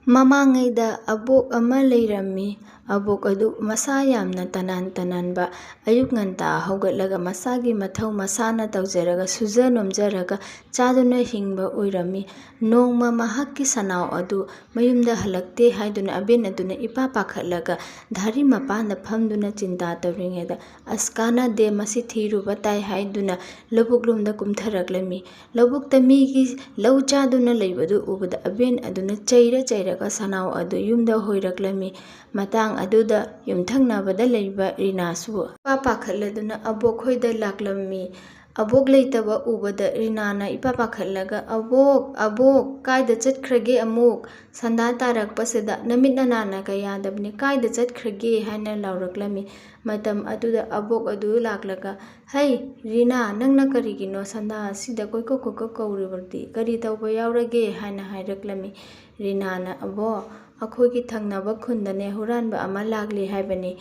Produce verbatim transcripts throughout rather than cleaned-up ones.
ꯃꯃꯥꯡꯉꯩꯗ ꯑꯕꯣꯛ ꯑꯃ ꯂꯩꯔꯝꯃꯤ꯫ ꯑꯕꯣꯛ ꯑꯗꯨ ꯃꯁꯥ ꯌꯥꯝꯅ ꯇꯅꯥꯟ ꯇꯅꯥꯟꯕ, ꯑꯌꯨꯛ ꯉꯟꯇꯥ ꯍꯧꯒꯠꯂꯒ ꯃꯁꯥꯒꯤ ꯃꯊꯧ ꯃꯁꯥꯅ ꯇꯧꯖꯔꯒ ꯁꯨꯖ ꯅꯣꯝꯖꯔꯒ ꯆꯥꯗꯨꯅ ꯍꯤꯡꯕ ꯑꯣꯏꯔꯝꯃꯤ꯫ ꯅꯣꯡꯃ ꯃꯍꯥꯛꯀꯤ ꯁꯅꯥꯎ ꯑꯗꯨ ꯃꯌꯨꯝꯗ ꯍꯜꯂꯛꯇꯦ ꯍꯥꯏꯗꯨꯅ ꯑꯕꯦꯟ ꯑꯗꯨꯅ ꯏꯄꯥ ꯄꯥꯈꯠꯂꯒ ꯙꯥꯔꯤ ꯃꯄꯥꯟꯗ ꯐꯝꯗꯨꯅ ꯆꯤꯟꯇꯥ ꯇꯧꯔꯤꯉꯩꯗ, "ꯑꯁ, ꯀꯥꯟꯅꯗꯦ, ꯃꯁꯤ ꯊꯤꯔꯨꯕ ꯇꯥꯏ" ꯍꯥꯏꯗꯨꯅ ꯂꯧꯕꯨꯛꯂꯣꯝꯗ ꯀꯨꯝꯊꯔꯛꯂꯝꯃꯤ꯫ ꯂꯧꯕꯨꯛꯇ ꯃꯤꯒꯤ ꯂꯧ ꯆꯥꯗꯨꯅ ꯂꯩꯕꯗꯨ ꯎꯕꯗ ꯑꯕꯦꯟ ꯑꯗꯨꯅ ꯆꯩꯔ ꯆꯩꯔꯒ ꯁꯅꯥꯎ ꯑꯗꯨ ꯌꯨꯝꯗ ꯍꯣꯏꯔꯛꯂꯝꯃꯤ꯫ ꯃꯇꯥꯡ ꯑꯗꯨꯗ ꯌꯨꯝꯊꯪꯅꯕꯗ ꯂꯩꯕ ꯔꯤꯅꯥꯁꯨ ꯏꯄꯥ ꯄꯥꯈꯠꯂꯗꯨꯅ ꯑꯕꯣꯛ ꯍꯣꯏꯗ ꯂꯥꯛꯂꯝꯃꯤ꯫ ꯑꯕꯣꯛ ꯂꯩꯇꯕ ꯎꯕꯗ ꯔꯤꯅꯥꯅ ꯏꯄꯥ ꯄꯥꯈꯠꯂꯒ, "ꯑꯕꯣꯛ, ꯑꯕꯣꯛ, ꯀꯥꯏꯗ ꯆꯠꯈ꯭ꯔꯒꯦ ꯑꯃꯨꯛ? ꯁꯟꯗꯥ ꯇꯥꯔꯛꯄꯁꯤꯗ ꯅꯃꯤꯠ ꯅꯅꯥꯅ ꯀꯌꯥꯗꯕꯅꯤ, ꯀꯥꯏꯗ ꯆꯠꯈ꯭ꯔꯒꯦ?" ꯍꯥꯏꯅ ꯂꯥꯎꯔꯛꯂꯝꯃꯤ꯫ ꯃꯇꯝ ꯑꯗꯨꯗ ꯑꯕꯣꯛ ꯑꯗꯨ ꯂꯥꯛꯂꯒ, "ꯍꯩ, ꯔꯤꯅꯥ, ꯅꯪꯅ ꯀꯔꯤꯒꯤꯅꯣ ꯁꯟꯗꯥ ꯑꯁꯤꯗ ꯀꯣꯏꯀꯧ ꯀꯣꯏꯀꯧ ꯀꯧꯔꯤꯕꯗꯤ? ꯀꯔꯤ ꯇꯧꯕ ꯌꯥꯎꯔꯒꯦ?" ꯍꯥꯏꯅ ꯍꯥꯏꯔꯛꯂꯝꯃꯤ꯫ ꯔꯤꯅꯥꯅ, "ꯑꯕꯣꯛ, ꯑꯩꯈꯣꯏꯒꯤ ꯊꯪꯅꯕ ꯈꯨꯟꯗꯅꯦ ꯍꯨꯔꯥꯟꯕ ꯑꯃ ꯂꯥꯛꯂꯤ ꯍꯥꯏꯕꯅꯤ꯫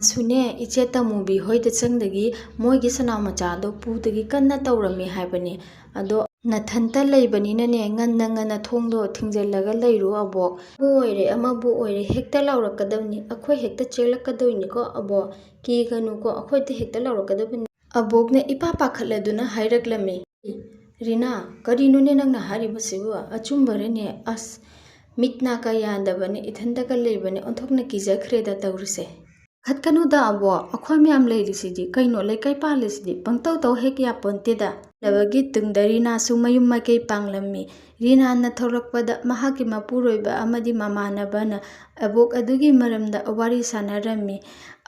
ꯁꯨꯅꯦ, ꯏꯆꯦ ꯇꯃꯨꯕꯤ ꯍꯣꯏꯗ ꯆꯪꯗꯒꯤ ꯃꯣꯏꯒꯤ ꯁꯅꯥ ꯃꯆꯥꯗꯣ ꯄꯨꯗꯒꯤ ꯀꯟꯅ ꯇꯧꯔꯝꯃꯤ ꯍꯥꯏꯕꯅꯤ꯫ ꯑꯗꯣ ꯅꯊꯟꯇ ꯂꯩꯕꯅꯤꯅꯅꯦ, ꯉꯟꯅ ꯉꯟꯅ ꯊꯣꯡꯗꯣ ꯊꯤꯡꯖꯤꯜꯂꯒ ꯂꯩꯔꯨ ꯑꯕꯣꯛ꯫ ꯑꯃꯕꯨ ꯑꯣꯏꯔꯦ, ꯑꯃꯕꯨ ꯑꯣꯏꯔꯦ, ꯍꯦꯛꯇ ꯂꯥꯎꯔꯛꯀꯗꯕꯅꯤ, ꯑꯩꯈꯣꯏ ꯍꯦꯛꯇ ꯆꯦꯜꯂꯛꯀꯗꯣꯏꯅꯤꯀꯣ ꯑꯕꯣꯛ꯫ ꯀꯤꯒꯅꯨꯀꯣ, ꯑꯩꯈꯣꯏꯗ ꯍꯦꯛꯇ ꯂꯥꯎꯔꯛꯀꯗꯕꯅꯤ꯫" ꯑꯕꯣꯛꯅ ꯏꯄꯥ ꯄꯥꯈꯠꯂꯗꯨꯅ ꯍꯥꯏꯔꯛꯂꯝꯃꯤ, "ꯔꯤꯅꯥ, ꯀꯔꯤꯅꯣꯅꯦ ꯅꯪꯅ ꯍꯥꯏꯔꯤꯕꯁꯤꯕꯨ? ꯑꯆꯨꯝꯕꯔꯅꯦ? ꯑꯁ, ꯃꯤꯠ ꯅꯥꯀ ꯌꯥꯗꯕꯅꯦ, ꯏꯊꯟꯇꯒ ꯂꯩꯕꯅꯦ, ꯑꯣꯟꯊꯣꯛꯅ ꯀꯤꯖꯈ꯭ꯔꯦꯗ ꯇꯧꯔꯤꯁꯦ꯫" "ꯈꯠꯀꯅꯨꯗ ꯑꯕꯣꯛ, ꯑꯩꯈꯣꯏ ꯃꯌꯥꯝ ꯂꯩꯔꯤꯁꯤꯗꯤ, ꯀꯩꯅꯣ ꯂꯩꯀꯥꯏ ꯄꯥꯜꯂꯤꯁꯤꯗꯤ, ꯄꯪꯇꯧ ꯇꯧ ꯍꯦꯛ ꯌꯥꯄꯣꯟꯇꯦꯗ꯫" ꯂꯕꯒꯤ ꯇꯨꯡꯗ ꯔꯤꯅꯥꯁꯨ ꯃꯌꯨꯝ ꯃꯥꯏꯀꯩ ꯄꯥꯡꯂꯝꯃꯤ꯫ ꯔꯤꯅꯥꯅ ꯊꯣꯛꯂꯛꯄꯗ ꯃꯍꯥꯛꯀꯤ ꯃꯄꯨꯔꯣꯏꯕ ꯑꯃꯗꯤ ꯃꯃꯥꯟꯅꯕꯅ ꯑꯕꯣꯛ ꯑꯗꯨꯒꯤ ꯃꯔꯝꯗ ꯋꯥꯔꯤ ꯁꯥꯟꯅꯔꯝꯃꯤ꯫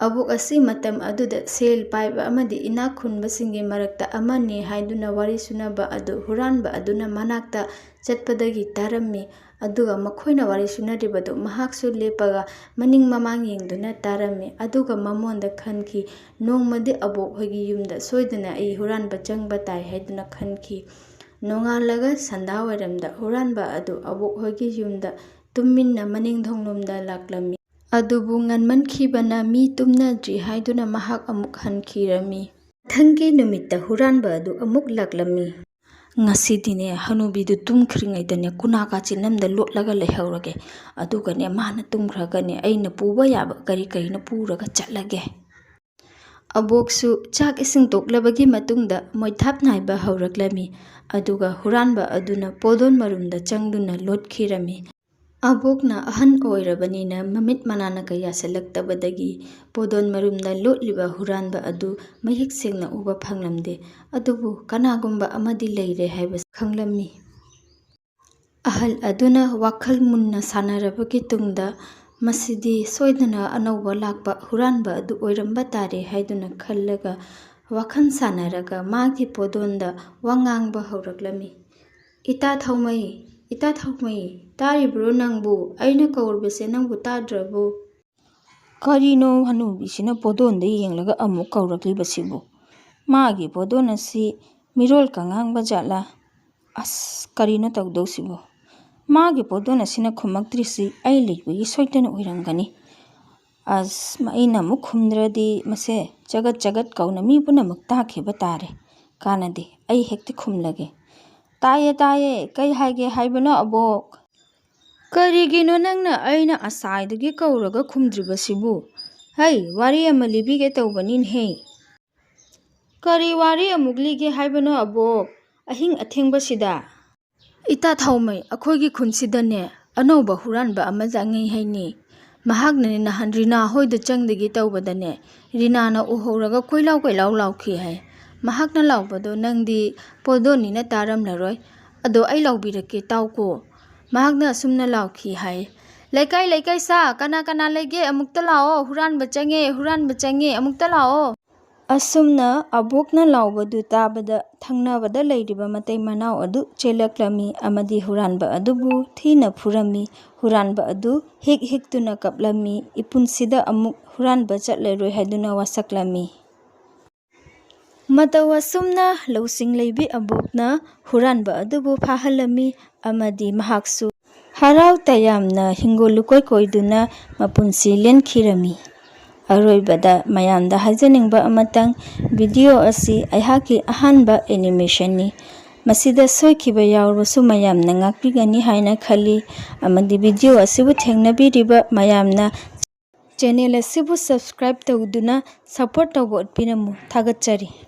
ꯑꯕꯣꯛ ꯑꯁꯤ ꯃꯇꯝ ꯑꯗꯨꯗ ꯁꯦꯜ ꯄꯥꯏꯕ ꯑꯃꯗꯤ ꯏꯅꯥꯛ ꯈꯨꯟꯕꯁꯤꯡꯒꯤ ꯃꯔꯛꯇ ꯑꯃꯅꯤ ꯍꯥꯏꯗꯨꯅ ꯋꯥꯔꯤ ꯁꯨꯅꯕ ꯑꯗꯨ ꯍꯨꯔꯥꯟꯕ ꯑꯗꯨꯅ ꯃꯅꯥꯛꯇ ꯆꯠꯄꯗꯒꯤ ꯇꯥꯔꯝꯃꯤ꯫ ꯑꯗꯨꯒ ꯃꯈꯣꯏꯅ ꯋꯥꯔꯤ ꯁꯨꯅꯔꯤꯕꯗꯨ ꯃꯍꯥꯛꯁꯨ ꯂꯦꯞꯄꯒ ꯃꯅꯤꯡ ꯃꯃꯥꯡ ꯌꯦꯡꯗꯨꯅ ꯇꯥꯔꯝꯃꯤ꯫ ꯑꯗꯨꯒ ꯃꯃꯣꯟꯗ ꯈꯟꯈꯤ, "ꯅꯣꯡꯃꯗꯤ ꯑꯕꯣꯛ ꯍꯣꯏꯒꯤ ꯌꯨꯝꯗ ꯁꯣꯏꯗꯅ ꯑꯩ ꯍꯨꯔꯥꯟꯕ ꯆꯪꯕ ꯇꯥꯏ" ꯍꯥꯏꯗꯨꯅ ꯈꯟꯈꯤ꯫ ꯅꯣꯡꯉꯥꯜꯂꯒ ꯁꯟꯗꯥ ꯋꯥꯏꯔꯝꯗ ꯍꯨꯔꯥꯟꯕ ꯑꯗꯨ ꯑꯕꯣꯛ ꯍꯣꯏꯒꯤ ꯌꯨꯝꯗ ꯇꯨꯃꯤꯟꯅ ꯃꯅꯤꯡ ꯊꯣꯡꯂꯣꯝꯗ ꯂꯥꯛꯂꯝꯃꯤ꯫ ꯑꯗꯨꯕꯨ ꯉꯟꯃꯟꯈꯤꯕꯅ ꯃꯤ ꯇꯨꯝꯅꯗ꯭ꯔꯤ ꯍꯥꯏꯗꯨꯅ ꯃꯍꯥꯛ ꯑꯃꯨꯛ ꯍꯟꯈꯤꯔꯝꯃꯤ꯫ ꯃꯊꯪꯒꯤ ꯅꯨꯃꯤꯠꯇ ꯍꯨꯔꯥꯟꯕ ꯑꯗꯨ ꯑꯃꯨꯛ ꯂꯥꯛꯂꯝꯃꯤ꯫ "ꯉꯁꯤꯗꯤꯅꯦ ꯍꯅꯨꯕꯤꯗꯨ ꯇꯨꯝꯈ꯭ꯔꯤꯉꯩꯗꯅꯦ ꯀꯨꯅꯥ ꯀꯥꯆꯤꯟ ꯑꯃꯗ ꯂꯣꯠꯂꯒ ꯂꯩꯍꯧꯔꯒꯦ꯫ ꯑꯗꯨꯒꯅꯦ ꯃꯥꯅ ꯇꯨꯝꯈ꯭ꯔꯒꯅꯦ ꯑꯩꯅ ꯄꯨꯕ ꯌꯥꯕ ꯀꯔꯤ ꯀꯔꯤꯅꯣ ꯄꯨꯔꯒ ꯆꯠꯂꯒꯦ"꯫ ꯑꯕꯣꯛꯁꯨ ꯆꯥꯛ ꯏꯁꯤꯡ ꯇꯣꯛꯂꯕꯒꯤ ꯃꯇꯨꯡꯗ ꯃꯣꯏꯊꯥꯞ ꯅꯥꯏꯕ ꯍꯧꯔꯛꯂꯝꯃꯤ꯫ ꯑꯗꯨꯒ ꯍꯨꯔꯥꯟꯕ ꯑꯗꯨꯅ ꯄꯣꯗꯣꯟ ꯃꯔꯨꯝꯗ ꯆꯪꯗꯨꯅ ꯂꯣꯠꯈꯤꯔꯝꯃꯤ꯫ ꯑꯕꯣꯛꯅ ꯑꯍꯟ ꯑꯣꯏꯔꯕꯅꯤꯅ ꯃꯃꯤꯠ ꯃꯅꯥꯅ ꯀꯌꯥ ꯁꯤꯜꯂꯛꯇꯕꯗꯒꯤ ꯄꯣꯗꯣꯟ ꯃꯔꯨꯝꯗ ꯂꯣꯠꯂꯤꯕ ꯍꯨꯔꯥꯟꯕ ꯑꯗꯨ ꯃꯌꯦꯛ ꯁꯦꯡꯅ ꯎꯕ ꯐꯪꯂꯝꯗꯦ꯫ ꯑꯗꯨꯕꯨ ꯀꯅꯥꯒꯨꯝꯕ ꯑꯃꯗꯤ ꯂꯩꯔꯦ ꯍꯥꯏꯕꯁꯤ ꯈꯪꯂꯝꯃꯤ꯫ ꯑꯍꯜ ꯑꯗꯨꯅ ꯋꯥꯈꯜ ꯃꯨꯟꯅ ꯁꯥꯟꯅꯔꯕꯒꯤ ꯇꯨꯡꯗ, "ꯃꯁꯤꯗꯤ ꯁꯣꯏꯗꯅ ꯑꯅꯧꯕ ꯂꯥꯛꯄ ꯍꯨꯔꯥꯟꯕ ꯑꯗꯨ ꯑꯣꯏꯔꯝꯕ ꯇꯥꯔꯦ" ꯍꯥꯏꯗꯨꯅ ꯈꯜꯂꯒ, ꯋꯥꯈꯜ ꯁꯥꯟꯅꯔꯒ ꯃꯥꯒꯤ ꯄꯣꯗꯣꯟꯗ ꯋꯥ ꯉꯥꯡꯕ ꯍꯧꯔꯛꯂꯝꯃꯤ꯫ "ꯏꯇꯥ ꯊꯧꯃꯩ, ꯏꯇꯥ ꯊꯧꯃꯩ, ꯇꯥꯔꯤꯕ꯭ꯔꯣ ꯅꯪꯕꯨ? ꯑꯩꯅ ꯀꯧꯔꯕꯁꯦ ꯅꯪꯕꯨ ꯇꯥꯗ꯭ꯔꯕꯣ?" ꯀꯔꯤꯅꯣ ꯍꯅꯨꯕꯤꯁꯤꯅ ꯄꯣꯗꯣꯟꯗ ꯌꯦꯡꯂꯒ ꯑꯃꯨꯛ ꯀꯧꯔꯛꯂꯤꯕꯁꯤꯕꯨ? ꯃꯥꯒꯤ ꯄꯣꯗꯣꯟ ꯑꯁꯤ ꯃꯤꯔꯣꯜ ꯀꯉꯥꯡꯕ ꯖꯥꯠꯂꯥ? ꯑꯁ, ꯀꯔꯤꯅꯣ ꯇꯧꯗꯧꯁꯤꯕꯨ? ꯃꯥꯒꯤ ꯄꯣꯗꯣꯟ ꯑꯁꯤꯅ ꯈꯨꯝꯃꯛꯇ꯭ꯔꯤꯁꯤ ꯑꯩ ꯂꯩꯕꯒꯤ ꯁꯣꯏꯗꯅ ꯑꯣꯏꯔꯝꯒꯅꯤ꯫ ꯑꯁ, ꯑꯩꯅ ꯑꯃꯨꯛ ꯈꯨꯝꯗ꯭ꯔꯗꯤ ꯃꯁꯦ ꯆꯒꯠ ꯆꯒꯠ ꯀꯧꯅ ꯃꯤ ꯄꯨꯝꯅꯃꯛ ꯇꯥꯈꯤꯕ ꯇꯥꯔꯦ꯫ ꯀꯥꯟꯅꯗꯦ, ꯑꯩ ꯍꯦꯛꯇ ꯈꯨꯝꯂꯒꯦ꯫ "ꯇꯥꯏꯌꯦ, ꯇꯥꯏꯌꯦ, ꯀꯩ ꯍꯥꯏꯒꯦ ꯍꯥꯏꯕꯅꯣ ꯑꯕꯣꯛ?" "ꯀꯔꯤꯒꯤꯅꯣ ꯅꯪꯅ ꯑꯩꯅ ꯑꯁꯥꯏꯗꯒꯤ ꯀꯧꯔꯒ ꯈꯨꯝꯗ꯭ꯔꯤꯕꯁꯤꯕꯨ? ꯍꯩ, ꯋꯥꯔꯤ ꯑꯃ ꯂꯤꯕꯤꯒꯦ ꯇꯧꯕꯅꯤꯅꯦꯍꯦ"꯫ "ꯀꯔꯤ ꯋꯥꯔꯤ ꯑꯃꯨꯛ ꯂꯤꯒꯦ ꯍꯥꯏꯕꯅꯣ ꯑꯕꯣꯛ? ꯑꯍꯤꯡ ꯑꯊꯦꯡꯕꯁꯤꯗ?" "ꯏꯇꯥ ꯊꯥꯎꯃꯩ, ꯑꯩꯈꯣꯏꯒꯤ ꯈꯨꯟꯁꯤꯗꯅꯦ ꯑꯅꯧꯕ ꯍꯨꯔꯥꯟꯕ ꯑꯃ ꯆꯪꯉꯤ ꯍꯥꯏꯅꯤ꯫ ꯃꯍꯥꯛꯅꯅꯦ ꯅꯍꯥꯟ ꯔꯤꯅꯥ ꯍꯣꯏꯗ ꯆꯪꯗꯒꯦ ꯇꯧꯕꯗꯅꯦ, ꯔꯤꯅꯥꯅ ꯎꯍꯧꯔꯒ ꯀꯣꯏꯂꯥꯎ ꯀꯣꯏꯂꯥꯎ ꯂꯥꯎꯈꯤ ꯍꯥꯏ꯫ ꯃꯍꯥꯛꯅ ꯂꯥꯎꯕꯗꯣ ꯅꯪꯗꯤ ꯄꯣꯗꯣꯟꯅꯤꯅ ꯇꯥꯔꯝꯂꯔꯣꯏ꯫ ꯑꯗꯣ ꯑꯩ ꯂꯥꯎꯕꯤꯔꯛꯀꯦ, ꯇꯥꯎꯀꯣ꯫ ꯃꯍꯥꯛꯅ ꯑꯁꯨꯝꯅ ꯂꯥꯎꯈꯤ ꯍꯥꯏ, 'ꯂꯩꯀꯥꯏ, ꯂꯩꯀꯥꯏ ꯁꯥ, ꯀꯅꯥ ꯀꯅꯥ ꯂꯩꯒꯦ? ꯑꯃꯨꯛꯇ ꯂꯥꯛꯑꯣ, ꯍꯨꯔꯥꯟꯕ ꯆꯪꯉꯦ, ꯍꯨꯔꯥꯟꯕ ꯆꯪꯉꯦ, ꯑꯃꯨꯛꯇ ꯂꯥꯛꯑꯣ.'" ꯑꯁꯨꯝꯅ ꯑꯕꯣꯛꯅ ꯂꯥꯎꯕꯗꯨ ꯇꯥꯕꯗ, ꯊꯪꯅꯕꯗ ꯂꯩꯔꯤꯕ ꯃꯇꯩ ꯃꯅꯥꯎ ꯑꯗꯨ ꯆꯦꯜꯂꯛꯂꯝꯃꯤ ꯑꯃꯗꯤ ꯍꯨꯔꯥꯟꯕ ꯑꯗꯨꯕꯨ ꯊꯤꯅ ꯐꯨꯔꯝꯃꯤ꯫ ꯍꯨꯔꯥꯟꯕ ꯑꯗꯨ ꯍꯤꯛ ꯍꯤꯛꯇꯨꯅ ꯀꯞꯂꯝꯃꯤ꯫ ꯏꯄꯨꯟꯁꯤꯗ ꯑꯃꯨꯛ ꯍꯨꯔꯥꯟꯕ ꯆꯠꯂꯔꯣꯏ ꯍꯥꯏꯗꯨꯅ ꯋꯥꯁꯛꯂꯝꯃꯤ꯫ ꯃꯇꯧ ꯑꯁꯨꯝꯅ ꯂꯧꯁꯤꯡ ꯂꯩꯕꯤ ꯑꯕꯣꯛꯅ ꯍꯨꯔꯥꯟꯕ ꯑꯗꯨꯕꯨ ꯐꯥꯍꯜꯂꯝꯃꯤ ꯑꯃꯗꯤ ꯃꯍꯥꯛꯁꯨ ꯍꯔꯥꯎ ꯇꯌꯥꯝꯅ ꯍꯤꯡꯒꯣꯜ ꯂꯨꯀꯣꯏ ꯀꯣꯏꯗꯨꯅ ꯃꯄꯨꯟꯁꯤ ꯂꯦꯟꯈꯤꯔꯝꯃꯤ꯫ ꯑꯔꯣꯏꯕꯗ ꯃꯌꯥꯝꯗ ꯍꯥꯏꯖꯅꯤꯡꯕ ꯑꯃꯇꯪ, ꯚꯤꯗꯤꯑꯣ ꯑꯁꯤ ꯑꯩꯍꯥꯛꯀꯤ ꯑꯍꯥꯟꯕ ꯑꯦꯅꯤꯃꯦꯁꯟꯅꯤ꯫ ꯃꯁꯤꯗ ꯁꯣꯏꯈꯤꯕ ꯌꯥꯎꯔꯕꯁꯨ ꯃꯌꯥꯝꯅ ꯉꯥꯛꯄꯤꯒꯅꯤ ꯍꯥꯏꯅ ꯈꯜꯂꯤ꯫ ꯑꯃꯗꯤ video ꯑꯁꯤꯕꯨ ꯊꯦꯡꯅꯕꯤꯔꯤꯕ ꯃꯌꯥꯝꯅ channel ꯑꯁꯤꯕꯨ subscribe ꯇꯧꯗꯨꯅ support ꯇꯧꯕ ꯎꯠꯄꯤꯔꯝꯃꯨ꯫ ꯊꯥꯒꯠꯆꯔꯤ꯫